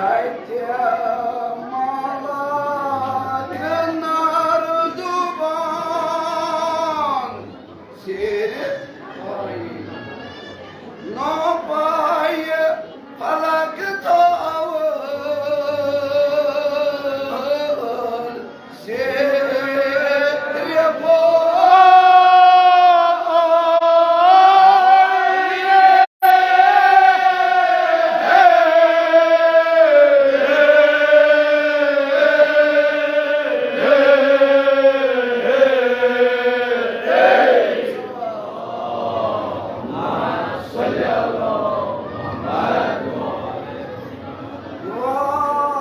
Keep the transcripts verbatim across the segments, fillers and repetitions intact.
اتہِ ملک نردبان سیرِ پایہِ، نو پایہِ فلک تھاوان سیرِ پایہِ۔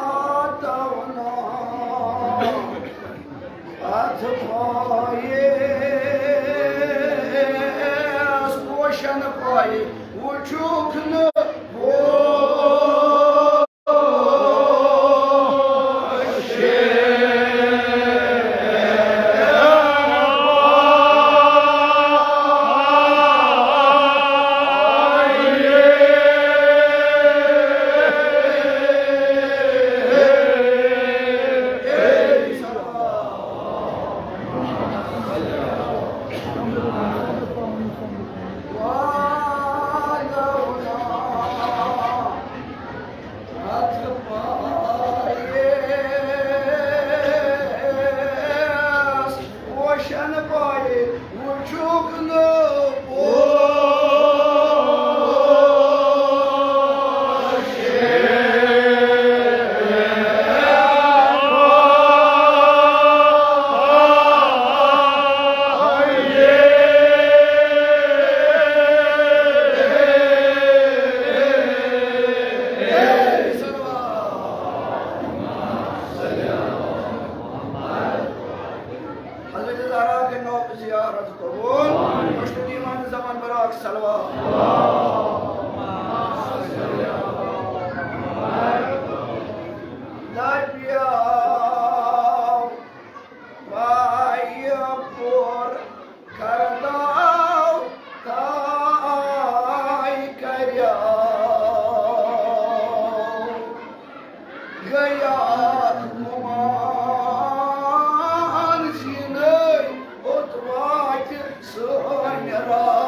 واتونا اتھ پایس پوشن پایہِ، وُچھُکھ نہٕ پوش۔ وشن پایہِ وُچھُکھ نہٕ پوش۔ حضرت زہرا کے نام پہ زیارت قبول۔ مشتدی مان زمان براک صلوات۔ لبیاو پایہ پور کرداو تاے کریاو۔ گیا گمان زینے اوت واتہِ سٲنۍ راے۔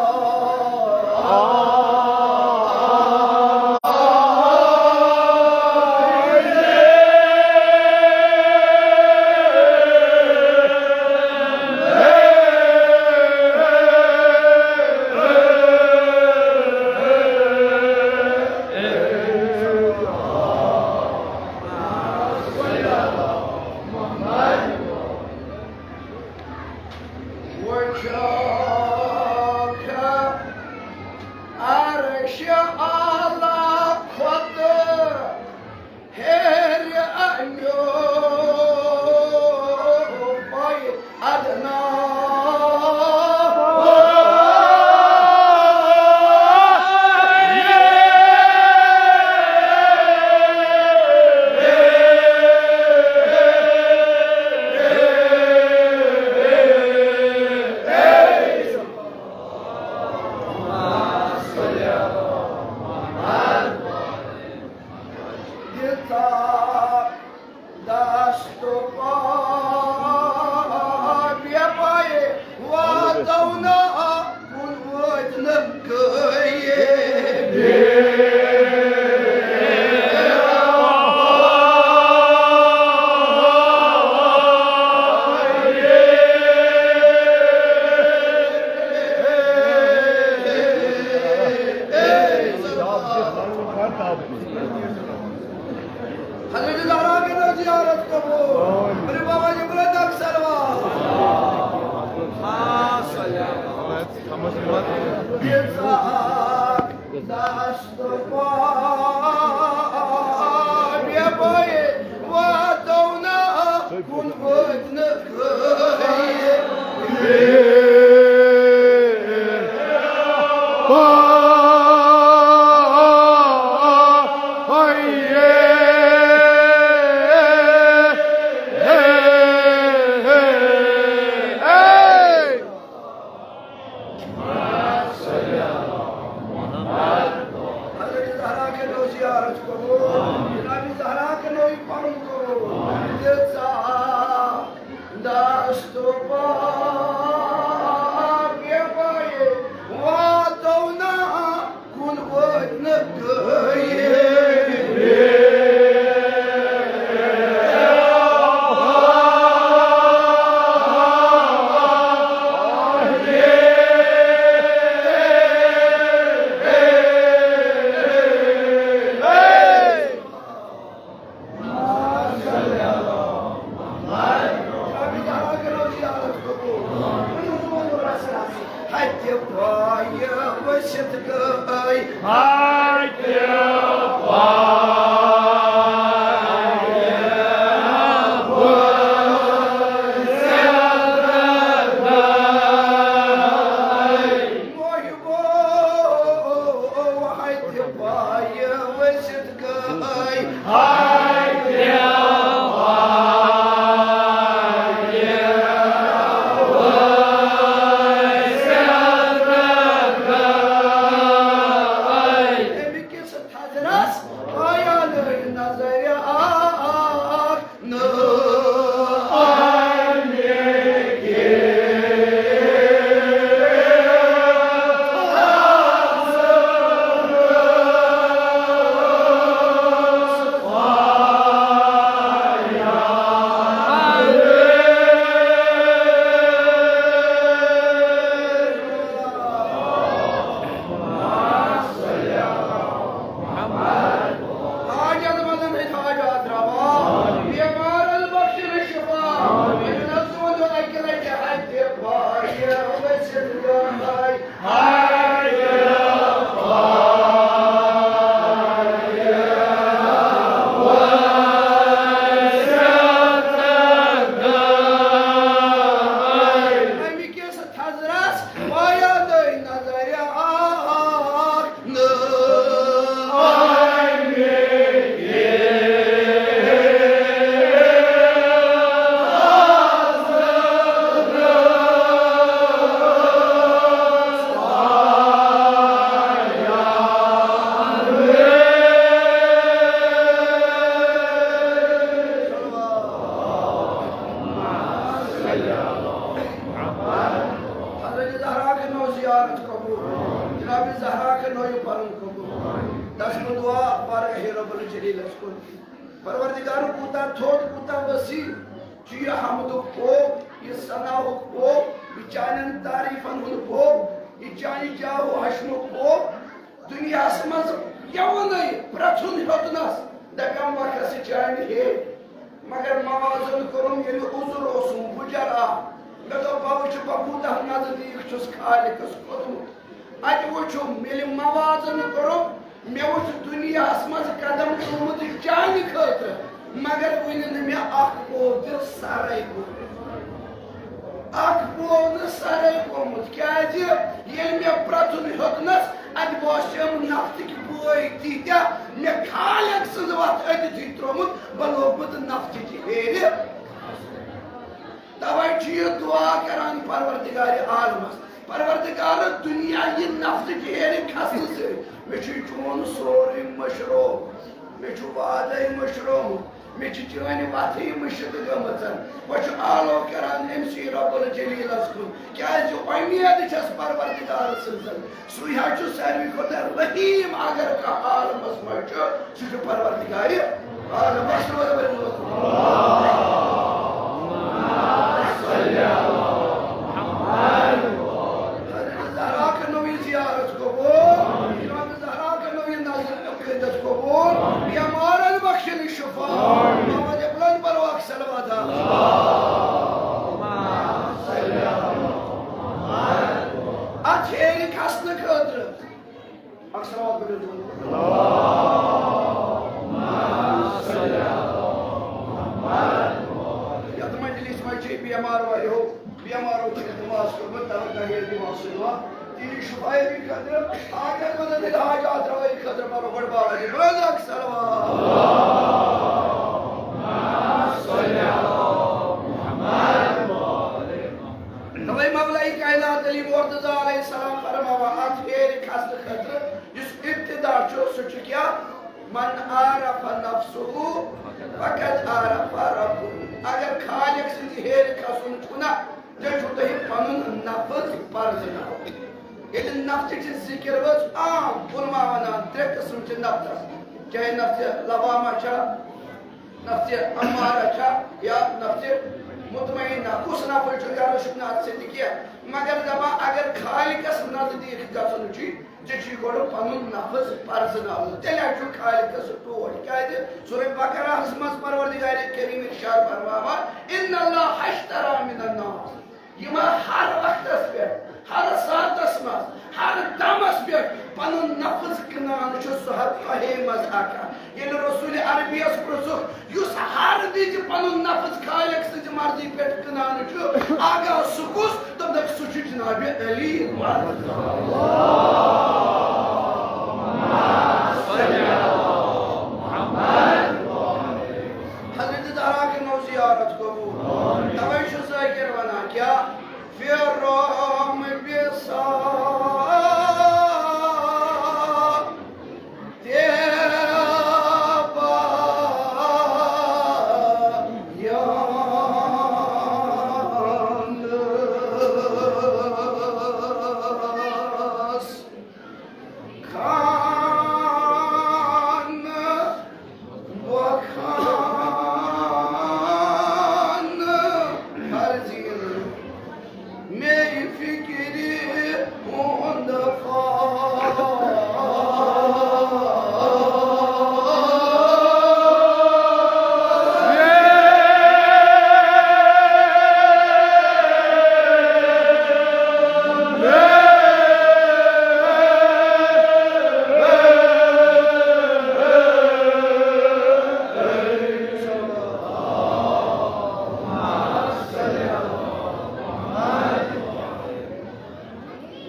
وٕچھو عرش اعلیٰ کھۄتہٕ ہیٚرِ اَمیُک پاے ادنا۔ دِژا دست پا بے پایہِ واتو نہٕ کُن وٲتۍ نہٕ گٔیے۔ حضرت زہرا کے نام زیارت قبول۔ میرے بابا جی بلند تک صلوات۔ دست پا بے بے واتو نا کن وٲتۍ نہٕ کٕہٕنۍ۔ پا حضرت زہرا کٔرِو زیارت قبول، جناب زہرا کٔرِو یہِ پنُن قبول۔ دِژا دست پا بے بے واتو نا کُن وٲتۍ نہٕ کٕہٕنۍ۔ ہتہِ پایہِ ؤسِتھ گٔے۔ ہتہِ پایہِ ؤسِتھ گٔے۔ محبو ہتہِ پایہِ ؤسِتھ گٔے۔ ہتہِ پایہِ ؤسِتھ گٔے۔ أمۍ کِس تھزرس آیا نٔے نظرِ آکھ۔ نہٕ اَمہِ کِنۍ۔ حاجت مندن ہٕنٛدۍ حاجات روا، بیمارن بخشن شفا، ییٚلہِ نہٕ سون اکہِ لٹہِ ہتہِ پایہِ ؤسِتھ گٔے۔ اَمہِ کِس تھزرس پایہِ نٔے نظرِ آکھ۔ حضرت زہرا کٔرنو زیارت قبول، جناب زہرا کٔرنو یہِ پنُن قبول۔ دس بہٕ دعا بارگاہ رب الجلیلس کُن۔ پروردگار، کوٗتاہ تھوٚد، کوٗتاہ وسیع چھُ یہِ حمدُک پوٚو، یہِ ثناہُک پوٚو، یہِ چانٮ۪ن تعریفن ہُنٛد پوٚو، یہِ چانہِ جاہ و حشمُک پوٚو۔ دُنیاہس منٛز یِوُنٕے پرٛژھُن ہیوٚتنس، دپٮ۪م وقس چانہِ ہے۔ مگر موازن کوٚرُم ییٚلہِ عذر اوسُم، بُجر آ۔ مےٚ دوٚپ، بہٕ وٕچھٕ، بہٕ کوٗتاہ نزدیٖک چھُس خالقس کھوٚتمُت۔ اتہِ وٕچھُم، ییٚلہِ موازن کوٚرُم، مےٚ وٕچھ دُنیاہس منٛز قدم تُلمُت چانہِ خٲطرٕ، مگر وُنہِ نہٕ مےٚ اکھ پوو تہِ سرے گوٚمُت۔ اکھ پوو نہٕ سرے گوٚمُت، کیازِ ییٚلہِ مےٚ پرٛژھُن ہیوٚتنس، اتہِ باسیٚم نفتٕکۍ بٲے تیٖتیٛاہ، مےٚ خالق سٕنٛز وتھ أتتھٕے ترٛوومُت، بہٕ لوگمُت نفتٕچہِ ہیرِ۔ توے چھُ یہِ دعا کران پروردگار عالمس، پروردگار، دنیا یہِ نفتٕچہِ ہیرِ کھسنہٕ سۭتۍ مےٚ چھُ چون سورُے مٔشرومُت، مےٚ چھُ وعدے مٔشرومُت، مےٚ چھِ چٲنۍ وتھٕے مٔشِتھ گٔمٕژ۔ وۄنۍ چھُ آلو کران أمۍ سٕے رب الجلیلس کُن، کیازِ اُمید چھس پروردگار سٕنٛز۔ سُے حظ چھُ ساروی کھۄتہٕ رحیٖم، اگر کانٛہہ عالمس منٛز چھُ، سُہ چھُ پروردگار عالم۔ بس روزٕ بٔرِتھ۔ حضرت زہرا کٔرنو یہِ زیارت قبول، امام زہرا کٔرنو یہِ نظر عقیدت قبول، بیمارن بخشن شفا، محمد ابن پروخ صلوات۔ اتھ ہیرِ کھسنہٕ خٲطرٕ۔ اکھ صلوات۔ یتھ مجلس منٛز چھِ بیمار واریاہو بیمارو چھُ نماز کوٚرمُت، توقع ییٚلہِ دِوان سُہ دعا تِہنٛدِ شفایتی خٲطرٕ، حاجت مندن ہٕنٛدِ حاجات روٲیی خٲطرٕ پرو گۄڈٕ بالا جی بٲزاکھ صلوات۔ دوٚپمَے مولای کائنات علی مرتضیٰ علیہ السلام فرماوان، اتھ ہیرِ کھسنہٕ خٲطرٕ یُس ابتدا چھُ، سُہ چھُ کیٛاہ؟ من عرف نفسه فقد عرف ربه۔ اگر خالق سٕنٛدِ ہیرِ کھسُن چھُنہ، تیٚلہِ چھُو تۄہہِ پنُن نفس پرزٕناوُن۔ ییٚلہِ نفسٕچ ذِکِر ؤژھ عام، علماء ونان ترٛےٚ قٕسم چھِ نفسس، چاہے نفسِ لوامہ چھا، نفسِ امارہ چھا، یا نفسِ مطمئنہ۔ کُس نفس چھُ، غرض چھُنہٕ اتھ سۭتۍ کینٛہہ، مگر دپان اگر خالقس نزدیٖک گژھُن چھُے، ژےٚ چھُے گۄڈٕ پنُن نفس پرزٕناوُن، تیٚلہِ ہا چھُ خالقس ٹوٹھ۔ کیازِ؟ سورہ بقرہس منٛز پروردگار کریم ارشاد فرماوان، ان اللہ اشتری من الناس۔ یِم ہر وقتس پٮ۪ٹھ، ہر ساعتس منٛز، ہر دمس پٮ۪ٹھ پنُن نفس کٕنان چھُ، سُہ ہا تۄہے منٛز اکھ اکھ۔ ییٚلہِ رسول عربی یس پرژھُکھ، یُس ہر وِزِ پنُن نفس خالق سٕنٛزِ مرضی پٮ۪ٹھ کٕنان چھُ، آگاہ سُہ کُس؟ دوٚپنکھ، سُہ چھُ جناب علی۔ حضرت زہرا کٔرنو زیارت قبول۔ توے چھُ ذاکر ونان کیٛاہ؟ فِرام بِسا تیبا یانس۔ خان و خان فرزین می فکری ہند فاس۔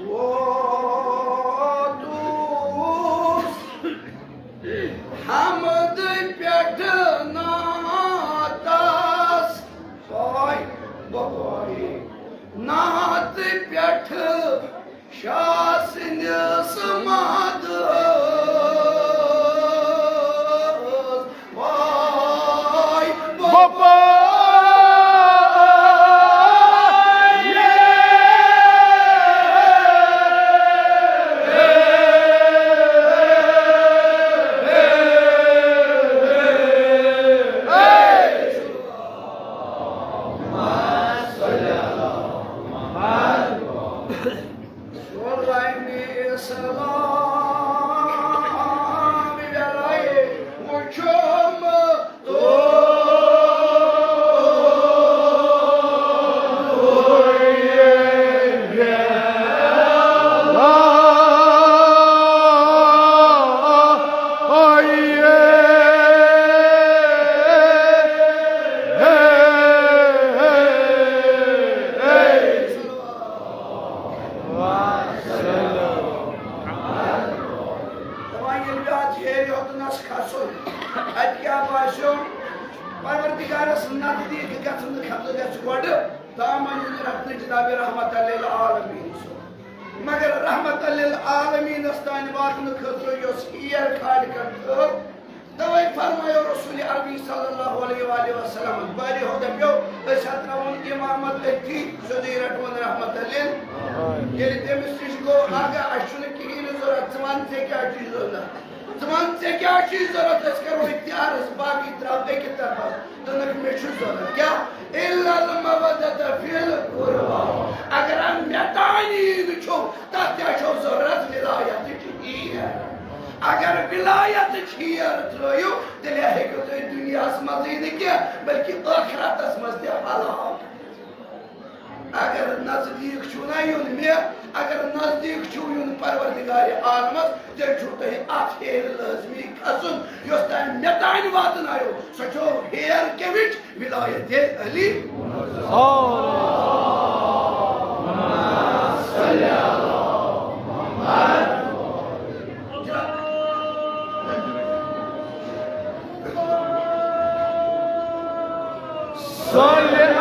ووتُس حمد پٮ۪ٹھ نعتس، پاے بپاے نعت پٮ۪ٹھ شاہ سٕنٛدِس مدس۔ پاے بپاے۔ سورہ اسلام ورٲے وُچھُم دپان ییٚلہِ مےٚ اَتھ ہیرِ ہیوٚتنَس کھسُن، اَتہِ کیٛاہ باسیو؟ پروردگارَس نزدیٖک گژھنہٕ خٲطرٕ گژھِ گۄڈٕ دامن رٹنہٕ جناب رحمت للعالمین سُنٛد۔ مگر رحمت للعالمینَس تانۍ واتنہٕ خٲطرٕ یۄس ہیر خالقن تھٲو، توے فرمایو رسول عربی صلی اللہ علیہ وآلہ وسلم، بارِ ہُدا پیو، أسۍ ہا ترٛاوون امامت أتھی، سیوٚدُے رٹون رحمت لِل۔ ییٚلہِ تٔمِس نِش گوٚو آگاہ، اَسہِ چھُنہٕ کِہیٖنۍ نہٕ ضوٚرَتھ، ژٕ وَن ژےٚ کیٛاہ چھُے ضوٚرَتھ؟ ژٕ وَن ژےٚ کیٛاہ چھُے ضوٚرَتھ، أسۍ کَرو أتھی عرض، باقٕے ترٛاو بیٚکہِ طرفَس۔ دوٚپُکھ، مےٚ چھُ ضوٚرَتھ کیٛاہ؟ الا المودة فی القربی۔ اگر مےٚ تانی نہٕ چھُو، تَتھ کیٛاہ چھو ضوٚرَتھ ولایتٕچ ہیر؟ اگر ولایتٕچ ہیر ترٛٲیِو، تیٚلہِ ہیٚکِو تُہۍ دُنیاہَس منٛزٕے نہٕ کینٛہہ، بلکہِ ٲخرتَس منٛز تہِ ہلاک۔ اگر نزدیٖک چھُو نہ یُن مےٚ، اگر نزدیٖک چھُو یُن پروردگارِ عالمس، تیٚلہِ چھُو تۄہہِ اتھ ہیرِ لٲزمی کھسُن، یۄس تام مےٚ تام واتنایو، سۄ چھو ہیر کمِچ؟ ولایت علی۔ صل علی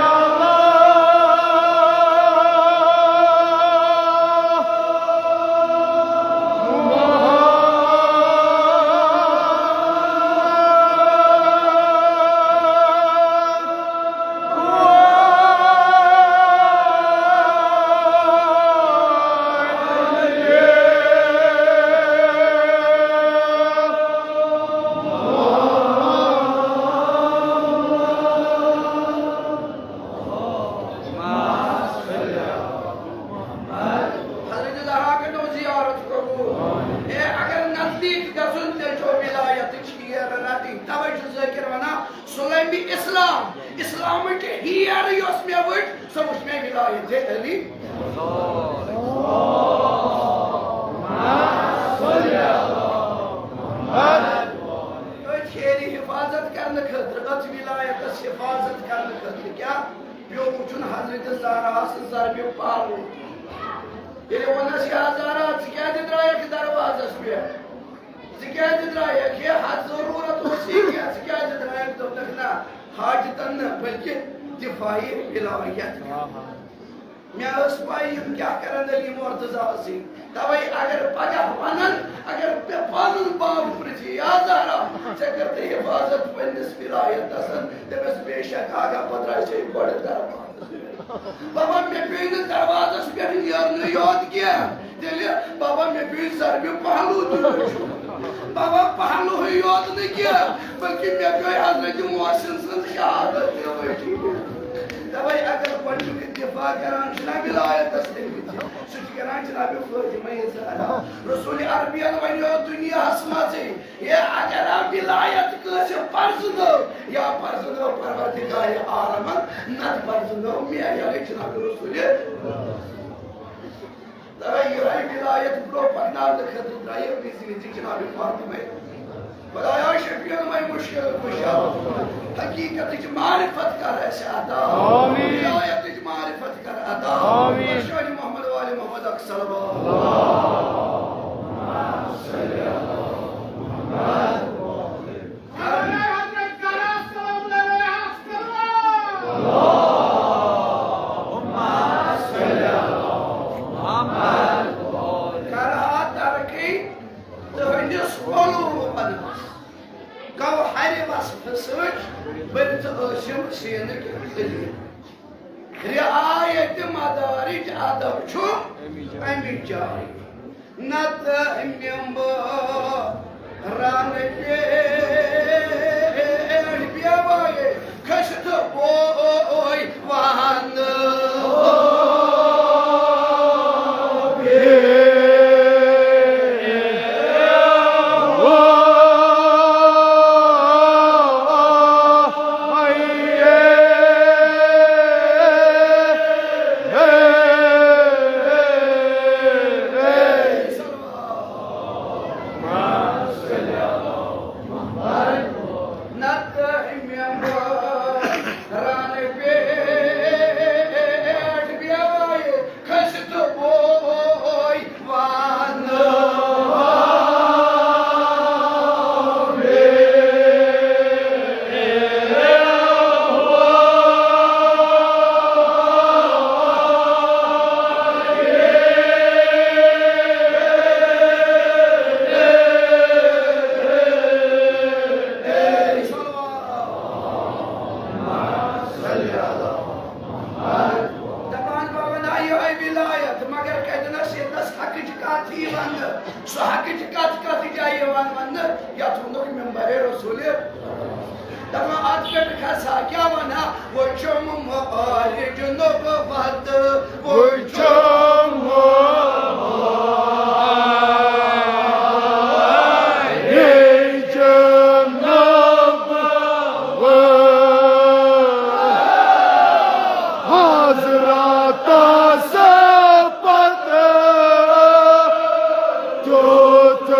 حضرت زہرا کٔرۍتو زیارت قبول۔ اے، اگر نزدیٖک گژھُن، تیٚلہِ چھو ولایتٕچ ہیر رٹٕنۍ۔ توے چھُ ذٲکِر ونان، سُہ لَبہِ اسلام، اسلامٕچ ہیر یۄس مےٚ وٕچھ، سۄ وٕچھ مےٚ ولایت علی۔ أتھۍ ہیرِ حفاظت کرنہٕ خٲطرٕ، أتھۍ ولایتس حفاظت کرنہٕ خٲطرٕ کیٛاہ پیوٚو وٕچھُن؟ حضرت زہرا سٕنٛز ضربِ پہلو۔ ییٚلہِ ووٚننس، یا زہرا، ژٕ کیٛازِ درٛایکھ دروازس پٮ۪ٹھ؟ ژٕ کیٛازِ درٛایکھ؟ ہے، حد ضروٗرت اوس یہِ کینٛہہ، ژٕ کیٛازِ درٛایکھ؟ دوٚپنکھ، نہ، حاجتن نہٕ، بلکہِ دفاعی ولایت۔ مےٚ ٲس پَے یِم کیٛاہ کَرَن علی مرتضیٰ سٕنٛدۍ۔ تَوَے اگر پَگاہ وَنَن، اگر مےٚ پَنُن باب پرٛژھِ، یا زہرا، ژےٚ کٔرتھٕے حفاظت پنٛنِس ولایتَس، تٔمِس بے شک آگاہ پَتہٕ درٛاے ژےٚ گۄڈٕ دَربار۔ بابا، مےٚ پیٚیہِ نہٕ دروازس پٮ۪ٹھ نیرنٕے یوت کینٛہہ، تیٚلہِ، بابا، مےٚ پیٚیہِ ضربِ پہلو تہِ وٕچھُن۔ بابا، پہلوٕے یوت نہٕ کینٛہہ، بلکہِ مےٚ پیٚیہِ حضرت محسن سٕنٛز شہادت تہِ وٕچھِنۍ۔ توے اگر گۄڈٕنیُک دفاع کران چھِنہ ولایتس، تٔمِس چھِ، سُہ چھُ کران جناب فاطمہ زہرا۔ رسول عربین ونیو دُنیاہس منٛزٕے، ہے، اگر آ ولایت کٲنٛسہِ پرزٕنٲو یا پرزٕنٲو پروردگار عالمن، نتہٕ پرزٕنٲو مےٚ، یعنی جناب رسول۔ ترى یِہوٚے ولایت برٛونٛہہ پکناونہٕ خٲطرٕ درٛایہِ وِزِ وِزِ جناب فاطمہ۔ خدایا شفیع مے مشکل کشا، حقیقتٕچ معرفت کر اسہِ عطا۔ آمین۔ ولایتٕچ معرفت کر عطا۔ آمین۔ شاہ محمد وال محمد اکثر۔ کرہا ترقی تہنٛدِس علوم پنس، گوہرِ وصفہٕ سۭتۍ بٔرِتھ ٲسِم سیٖنٕکۍ خٔلیٖل۔ رعایت مدارج ادب چھُ امہِ جایہِ۔ نتہٕ ممبران پٮ۪ٹھ بیوٲے کھٔسِتھ بوے وانہٕ۔ نتہٕ ممبران پٮ۪ٹھ بیوٲے کھٔسِتھ بوے وانہٕ۔ دپان بابن آیہِ یِہوٚے ولایت، مگر کتہِ نس ییٚتہِ نس حقٕچ کتھ یی وننہٕ۔ سُہ حقٕچ کتھ کتھ جایہِ یِوان وننہٕ، یتھ ووٚنُکھ ممبر رسول۔ دپان اتھ پٮ۪ٹھ کھسا کیٛاہ ونہا، وۄنۍ چھُم معارج نبوت، وۄنۍ چھُم معارج نبوت۔ حضرتس پتہٕ تیُتھ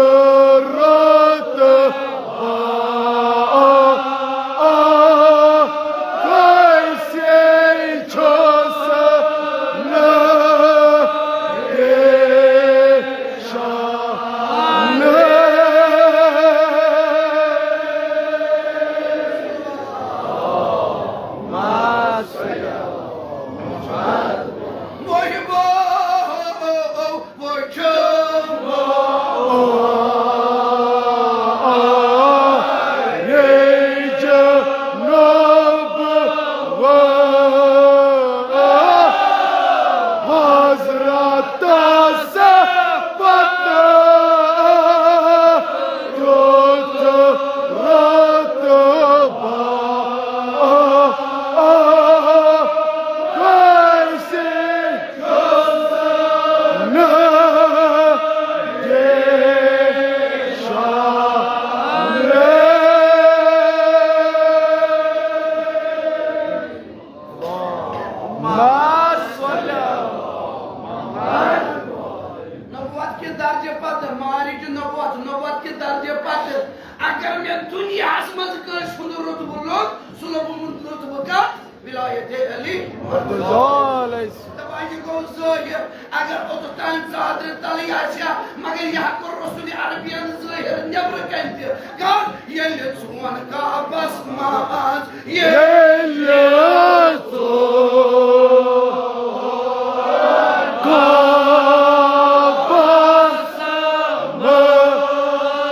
اگر مےٚ دُنیاہس منٛز کٲنٛسہِ ہُنٛد رُتبہٕ لوٚگ، سُہ لوٚبُم رُتبہٕ کتھ؟ ولایت علی مرتضیٰ علیہ السلام۔ دپان، یہِ گوٚو ظٲہِر، اگر اوٚتتھ تام ژادرِ تلٕے آسہِ ہا، مگر یہِ ہا کوٚر رسول عربین ظٲہِر نیبرٕ کنہِ تہِ۔ کر؟ ییٚلہِ چون کعبس منٛز، ییٚلہِ ژون کعبس منٛز،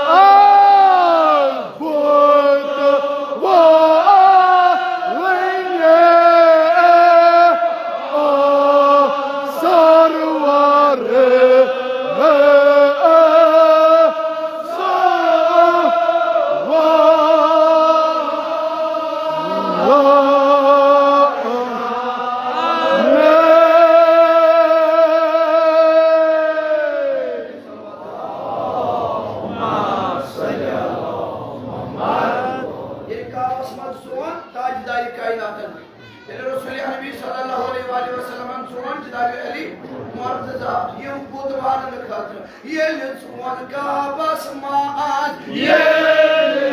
آ، بُت وۄنۍ آ سرور۔ ییٚلہِ کعبس منٛز سون تاجدارِ کائناتن، ییٚلہِ رسول عربی صلی اللہ علیہ وآلہ وسلمن سون جناب علی مرتضیٰ، یِم بُت والن خٲطرٕ، ییٚلہِ ژون کعبس منٛز، ییٚلہِ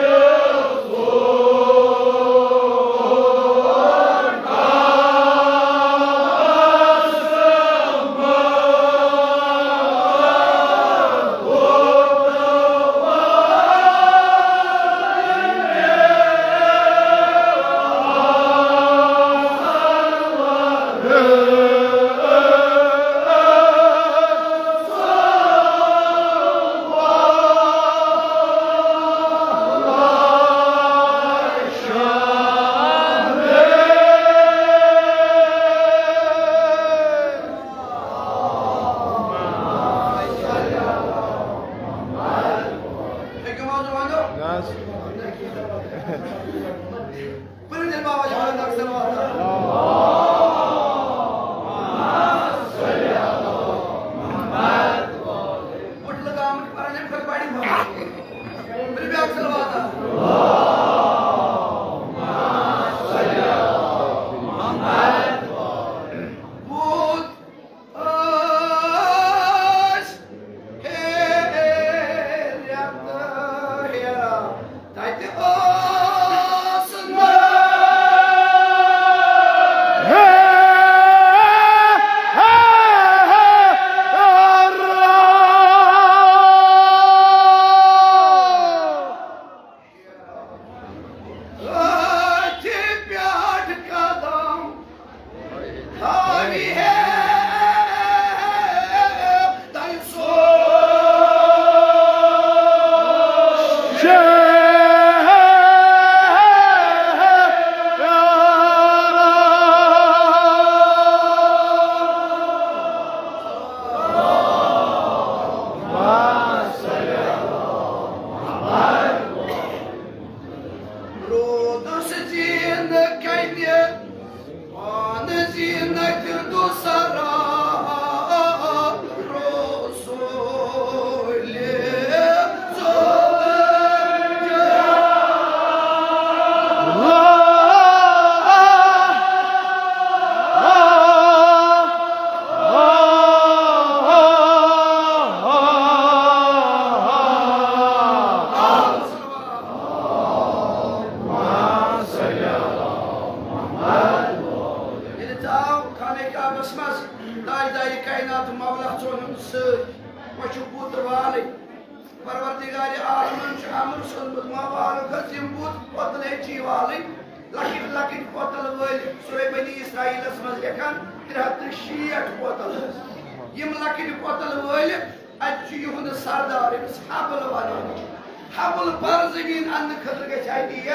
پٔرِو تیٚلہِ بابا جان اکھ صلوات۔ مُٹلہٕ گامٕکۍ پَران اَمہِ کھۄتہٕ بَڑِ محبت۔ پٔرِو بیٛاکھ صلوات۔ بُت ٲسۍ ہیرت ہیران۔ تتہِ اوس نہٕ۔ أتھِ پٮ۪ٹھ قدم تھاوِ ہے تۄہہِ سوز۔ روٗدُس زیٖنہٕ کنہِ پانہٕ زیٖنتھ دُسرا رسولِ ظلم۔ ییٚلہِ ژاو خانہ کعبس منٛز تاجدارِ کائنات مولا ژونُن سۭتۍ، وۄنۍ چھُ بُت والٕنۍ۔ پروردگار عالمن چھُ امر سوٗزمُت، ما والُکھ حظ یِم بُت پۄتلہٕ أچھی والٕنۍ، لۄکٕٹۍ لۄکٕٹۍ پۄتل وٲلۍ۔ سورہ بنی اسرائیلس منٛز لیکھان، ترٛےٚ ہتھ تہٕ شیٹھ پۄتل حظ۔ یِم لۄکٕٹۍ پۄتل وٲلۍ، اتہِ چھُ یِہُنٛد سردار، أمِس حبل ونان چھِ۔ حبل بر زمین اننہٕ خٲطرٕ گژھِ ہا یہِ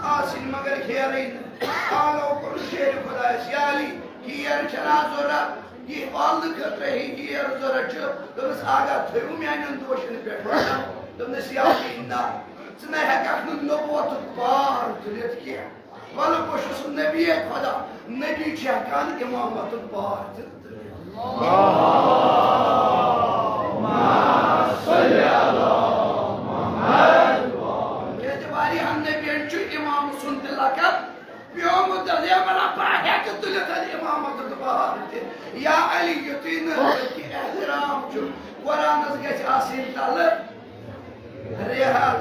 آسٕنۍ، مگر ہیرٕے نہٕ۔ آلو کوٚرُن شیرِ خۄدایس، یا علی، ہیر چھنا ضروٗرت؟ یہِ والنہٕ خٲطرٕ ہے ہیر ضروٗرت چھُ۔ دوٚپنس، آغا، تھٲیِو میانٮ۪ن دوشن پٮ۪ٹھ وۄٹھ۔ دوٚپنس، یا علی، نہ، ژٕ نہ ہٮ۪ککھ نہٕ نبوتُک بار تُلِتھ کینٛہہ۔ وَلہٕ بہٕ چھُس نبی خۄدا، نبی چھِ ہٮ۪کان اِمامتُک بار تہِ تُلِتھ۔ کیٛازِ واریاہن نبین چھُ اِمام سُنٛد تہِ لقب پیومُت، تہٕ یِمن ہا بہٕ ہٮ۪کہٕ تُلِتھ اِمامتُک بار تہِ۔ یا علی، یُتُے نہٕ بلکہِ احترام چھُ، قرآنس گژھِ آسٕنۍ تلہٕ رِہل۔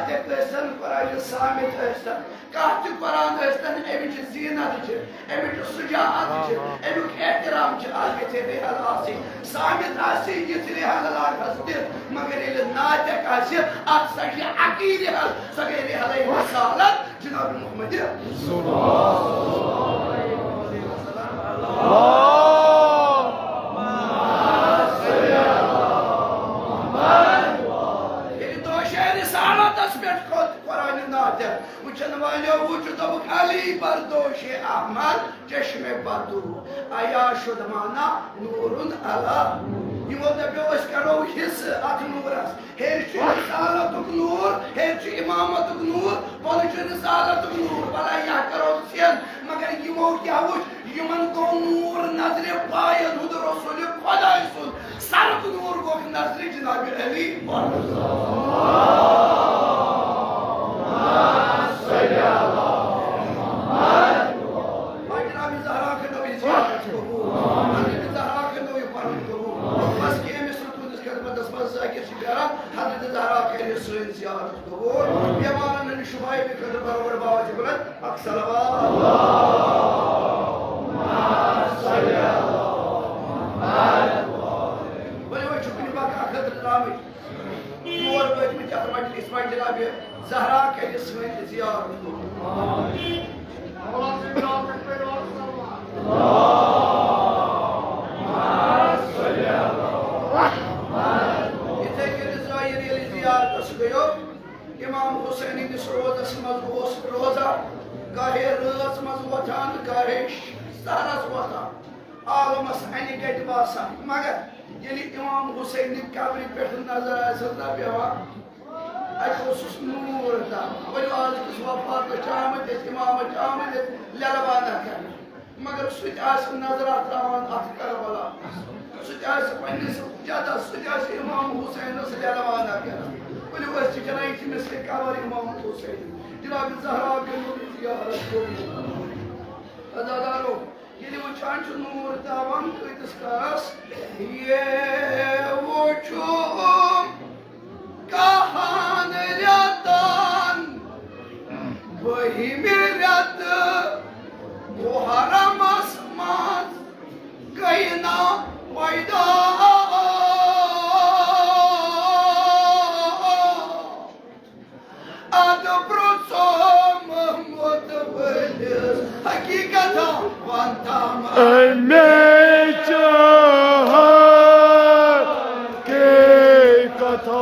ٲسۍتن، قرآن صامت ٲسۍتن، کانٛہہ تہِ قرآن ٲسۍتن، اَمِچ زینت چھِ، اَمِچ شجاعت چھِ، اَمیُک احترام چھِ، اَتھ گژھِ رحل آسٕنۍ۔ صامت آسہِ یِژھ رحل لاگہس دِتھ، مگر ییٚلہِ ناطق آسہِ، اَتھ سجہِ اَکی رحل، سۄ گٔے رحلے رسالت۔ جناب محمد۔ ییٚلہِ دوشے رسالتس پٮ۪ٹھ کھوٚت قرآن ناطق، وٕچھن والیو وٕچھ، دوٚپُکھ، علی بر دوشِ احمر چشمِ بدو، عیاں شد مانا نورن علا۔ یِمو دپیو، أسۍ کڑو حصہٕ اتھ نورس۔ ہیٚرِ چھُ رسالتُک نوٗر، ہیٚرِ چھُ امامتُک نوٗر، بۄنہٕ چھُ رسالتُک نوٗر۔ بلاے یا کرو ژھٮ۪ن، مگر یِمو کیٛاہ وُچھ؟ یِمن گوٚو نوٗر نظرِ پایَن ہُنٛد، رسول خۄداے سُنٛد سرُک نوٗر گوٚکھ نظرِ جناب علی۔ جناب زہرا کٔرنو یہِ زیارت قبوٗل، حضرت زہرا کٔرنو یہِ پنُن قبوٗل۔ بس کینٛہہ مِصرٕ تُہٕنٛدِس خدمتس منٛز ذٲکِر چھِ پھیران، حضرت زہرا کَرِ سٲنۍ زیارت قبوٗل۔ بٮ۪مارن ہٕنٛدِ شفایہِ خٲطرٕ پرور بابا جبران اکھ صلوات۔ ؤلِو، أسۍ چھِ کُنہِ بکرا خٲطرٕ درٛامٕتۍ، یور وٲتمٕتۍ یَتھ مجلس منٛز جناب زہرا کَرِ سٲنۍ زیارت قبوٗل۔ یِتھَے کٔنۍ زٲیِر ییٚلہِ زیارتَس گٔیو، امام حسین ہٕنٛدِس روزس منٛز اوس روزہ، گاہے رٲژ منٛز وۄتھان، گاہے سحرس وۄتھان، عالمس انہِ گٹہِ باسان۔ مگر ییٚلہِ امام حسین نہِ قبرِ پٮ۪ٹھ نظر آسٮ۪س نہ پٮ۪وان، اتہِ اوسُس نوٗر دم۔ ؤلِو، آز کِس وفاتس چھِ آمٕتۍ أسۍ، امامس چھِ آمٕتۍ أسۍ لیلہ وانہ کرنہِ۔ مگر سُہ تہِ آسہِ نظرا تراوان اتھ کربلا۔ سُہ تہِ آسہِ پننِس جدس، سُہ تہِ آسہِ امام حسینس لیلہ وانہ کران۔ ؤلِو، أسۍ چھِ کران یہِ چھِ مِثلِ قبر امام حسین۔ جناب زہرا کٔرِو یہِ زیارت قبول۔ عزادارو، ییٚلہِ وٕچھان چھُ نوٗر تاوان کۭتِس کالس، یہِ وٕچھُم کاہن رٮ۪تن، بٔہمہِ رٮ۪تہٕ محرمس منٛز گٔے نا پیدا۔ ادٕ پرٛژھُم مُتوٲلِس حقیٖقتہ، وَن تام اَمِچ حقیٖقتہ۔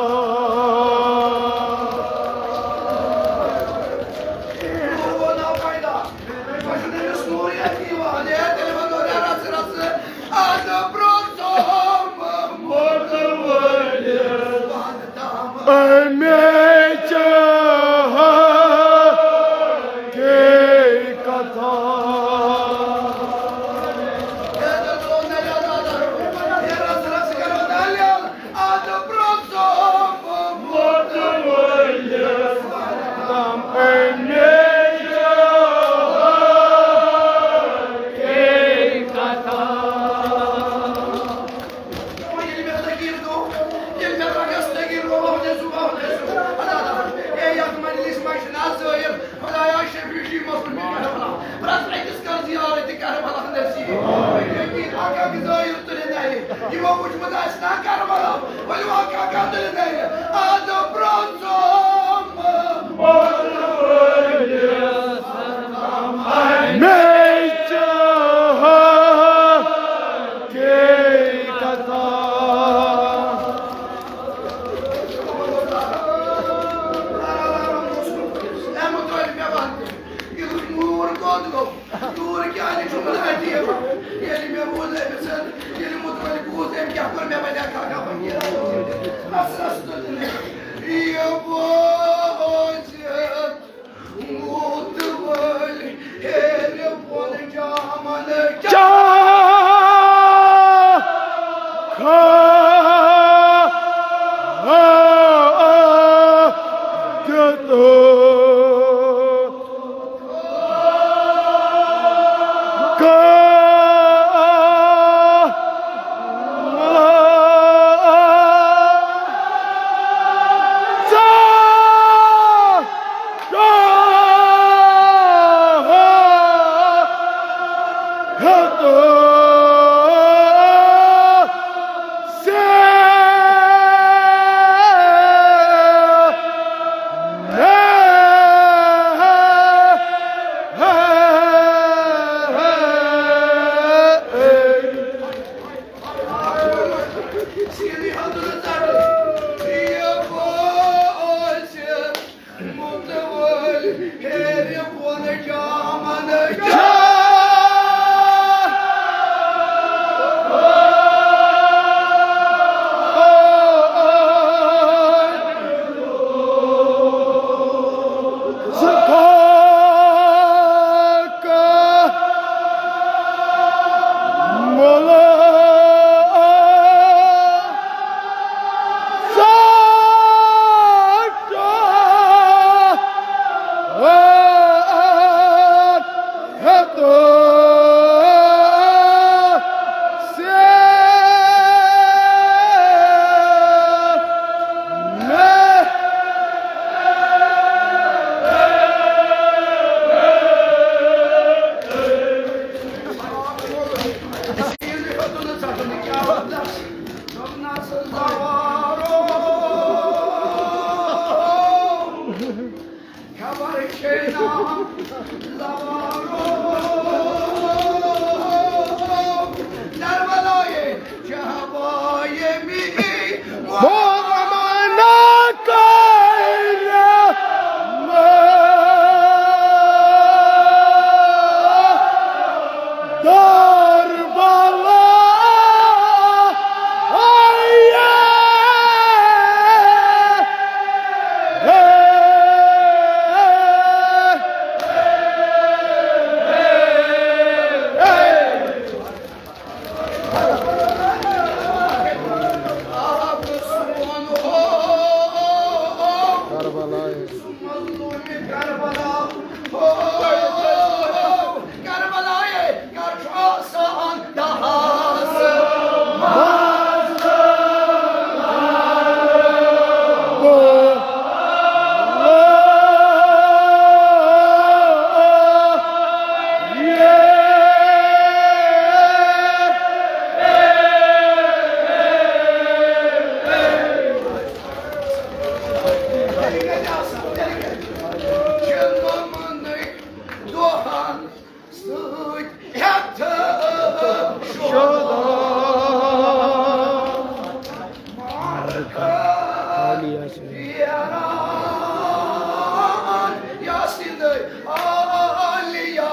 نوٗر گوٚو نا پیدا۔ تۄہہِ چھُو نہٕ أمِس نوٗرٕے اَتھِ یِوان۔ ہے، تیٚلہِ وَنو رَژٕ رَژٕ، ادٕ پرٛژھُم مُتوٲلِس۔ اَمِچ حقیٖقتہ۔ ییٚلہِ مےٚ تقیٖر گوٚو، ییٚلہِ مےٚ رۄگس تقیٖر گوٚو، وۄنۍ ٲسِو، وۄنۍ ٲسِو۔ ادا، ادا، اے، یَتھ مجلس منٛز چھِنہٕ آز ظٲہِر، خۄدایا، شفیع جی، مسلم بن کربلا۔ پرٛٮ۪تھ أکِس کر زیارت کربلا نصیب۔ ییٚمہِ آقا کہِ ظٲہِر تُلہِ نَرِ۔ یِمو وُچھمُت آسہِ نا کربلا، ؤلِو آقا کر تُلہِ نَرِ۔ اَدٕ پرٛوژوم۔ مےٚ چھِ حقیٖقتاً۔ اے مُتوٲلۍ، مےٚ وَن تہِ، یہِ نوٗر کوٚت گوٚو؟ نوٗر کیٛازِ چھُم نہٕ اَتہِ یِوان؟ ییٚلہِ مےٚ بوٗز أمۍ سٕنٛد، ییٚلہِ مُتوٲلۍ بوٗز، أمۍ کیٛاہ کوٚر مےٚ، بَنیٛا کاکا فقیٖر۔ اَسہِ رَس تُل نہٕ۔ یہِ بوٗزِتھ موت وٲلۍ ہیٚرِ بۄن جامن چاہ کھا دیُت۔ یاران یاسین عالیہ۔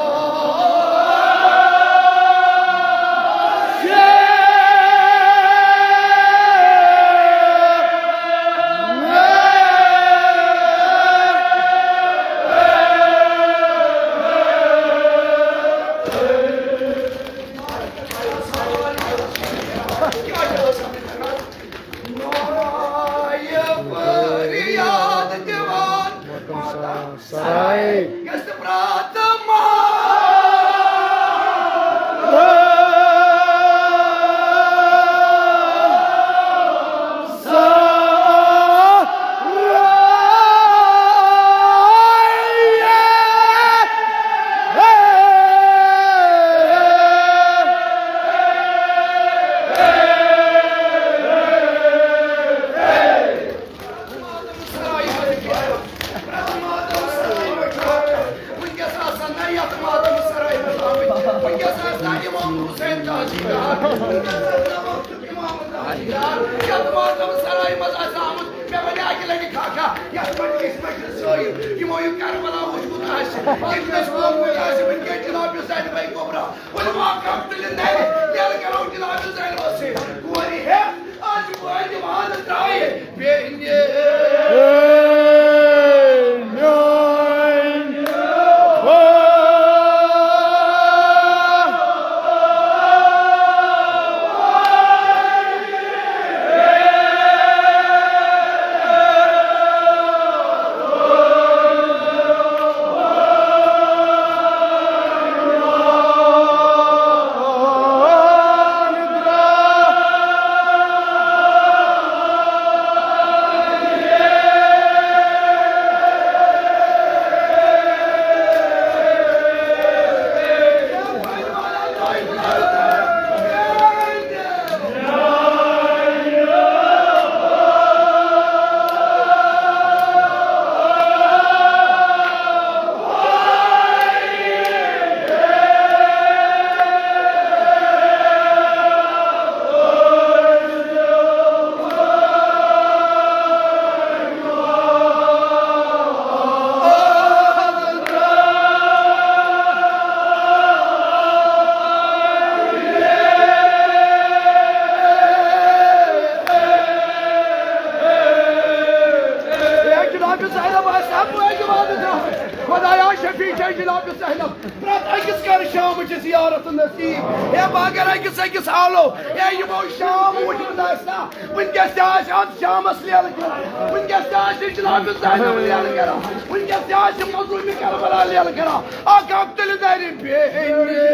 نایہِ فریاد دِوان۔ محترم صاحب، سرائے۔ گژھِ پرٛاتھ ماہ۔ وٕنکیٚس آسن نہ یتھ ماتم سرائے منٛز آمٕتۍ، وٕنکیٚس آسہِ نہ امام حسین تعزیدار، وٕنکیٚس آسہِ نہ مخدوم امام تعزیدار، یتھ ماتم سرائے منٛز آسہِ آمُت۔ مےٚ وَنہِ اَکہِ لَٹہِ کھاکھا، یتھ مجلس مجلس سٲیِل، یِمو یہِ کربلا وٕچھمُت آسہِ، ییٚتہِ نَس لوٚگمُت آسہِ وٕنکیٚس جناب زینبَے کُبرا۔ ؤلِو آ کَم تُلِتھ نَرِ، ییٚلہِ کَرو جناب زینبَس سۭتۍ کورِ ہٮ۪تھ، آز چھِ بٲے دِوان ترٛایہِ بیٚنہِ۔ اے جناب زینب آسہِ ہا بٲے دِوان ترٛاوٕنۍ۔ خدایا شفیع چھے جناب زینب۔ پرٛٮ۪تھ أکِس کر شامٕچ زیارت نصیب۔ ہے بہٕ اگر أکِس أکِس آلو، ہے یِمو شام وٕچھمُت آسہِ نا، وٕنکیٚس تہِ آسہِ اَتھ شامس لیلہٕ کران۔ وٕنکیٚس تہِ آسہِ جناب زینب لیلہٕ کران۔ وٕنکیٚس تہِ آسہِ مظلوٗمِ کربلا لیلہٕ کران۔ اکھ اکھ تُلِو دارِ بیٚنہِ۔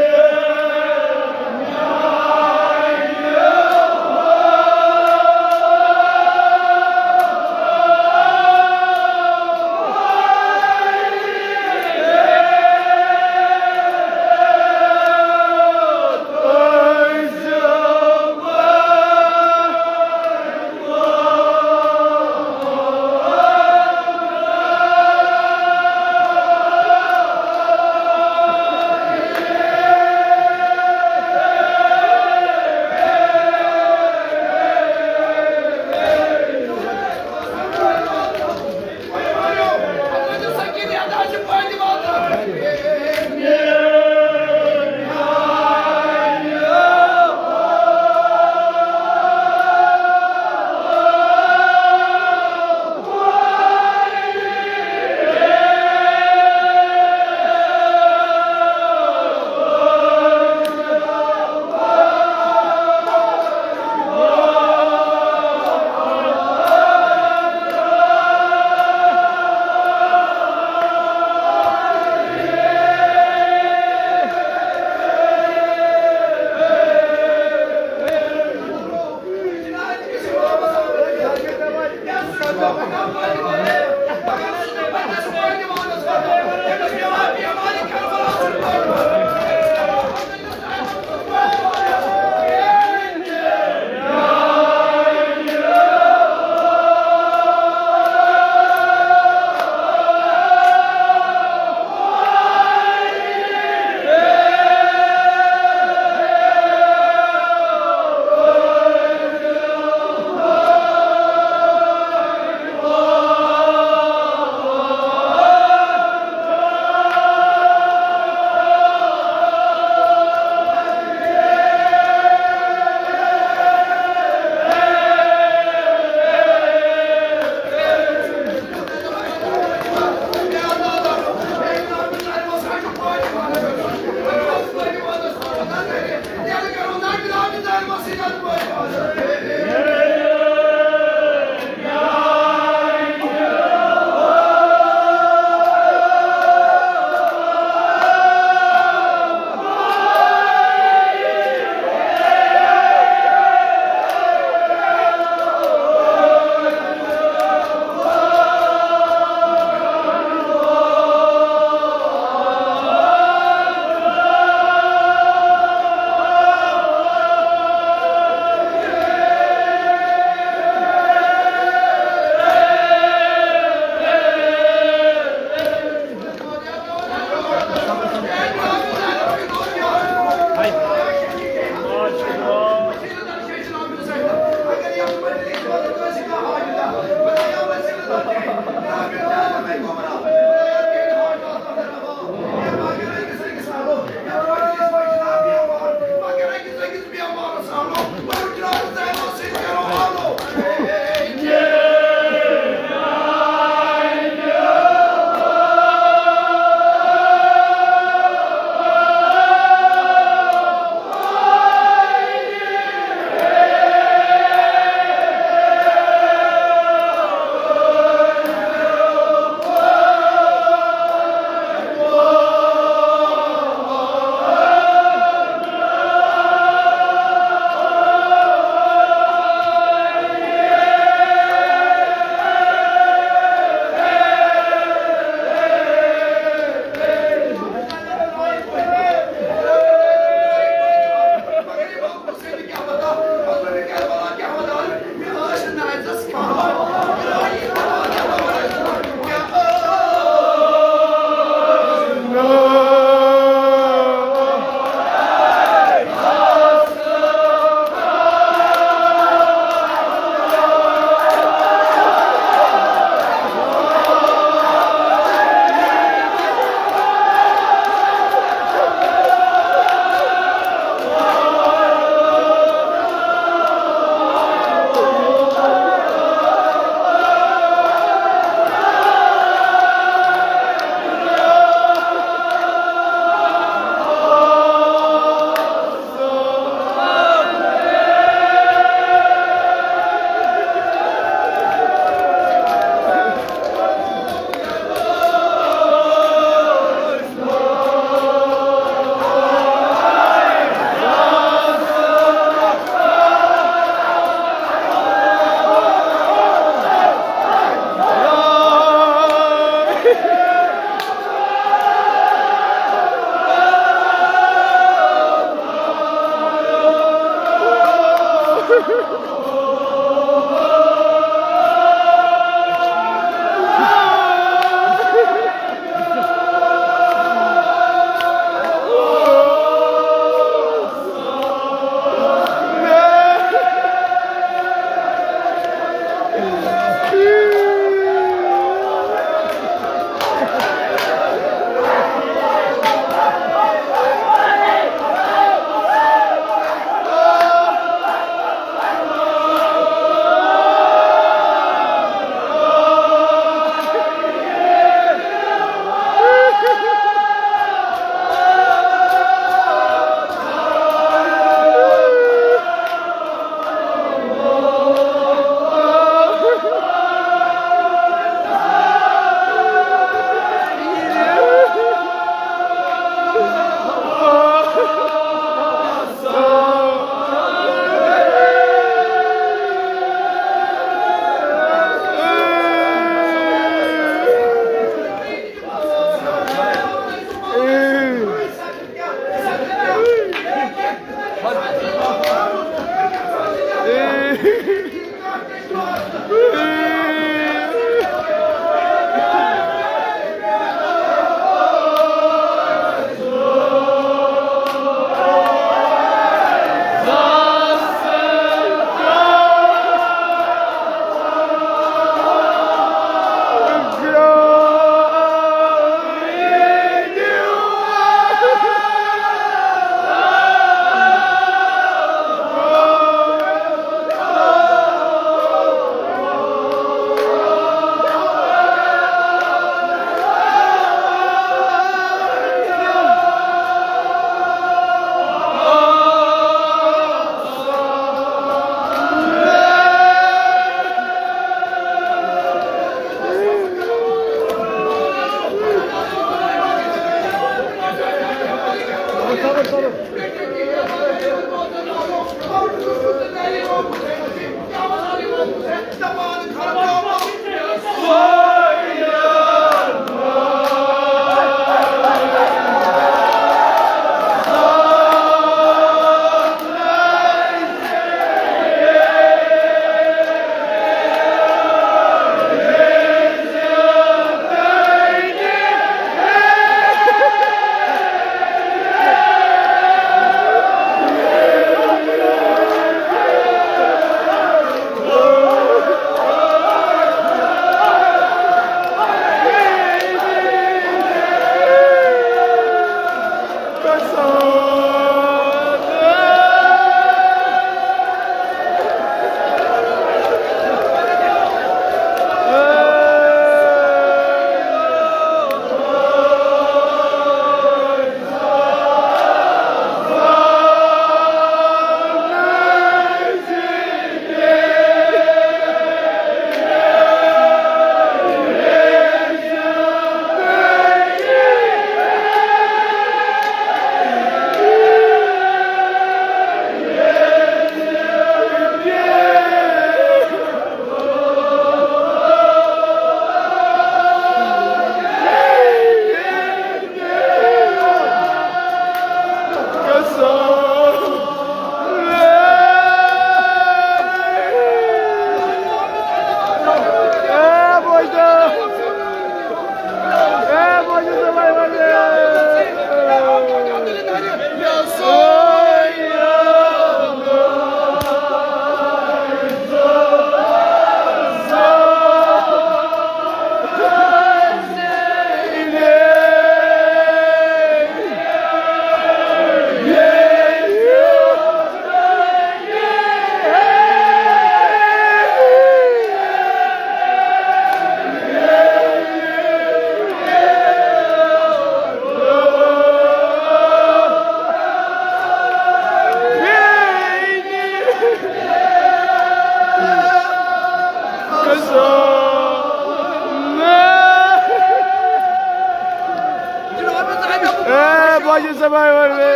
واجہ سماے ورمے۔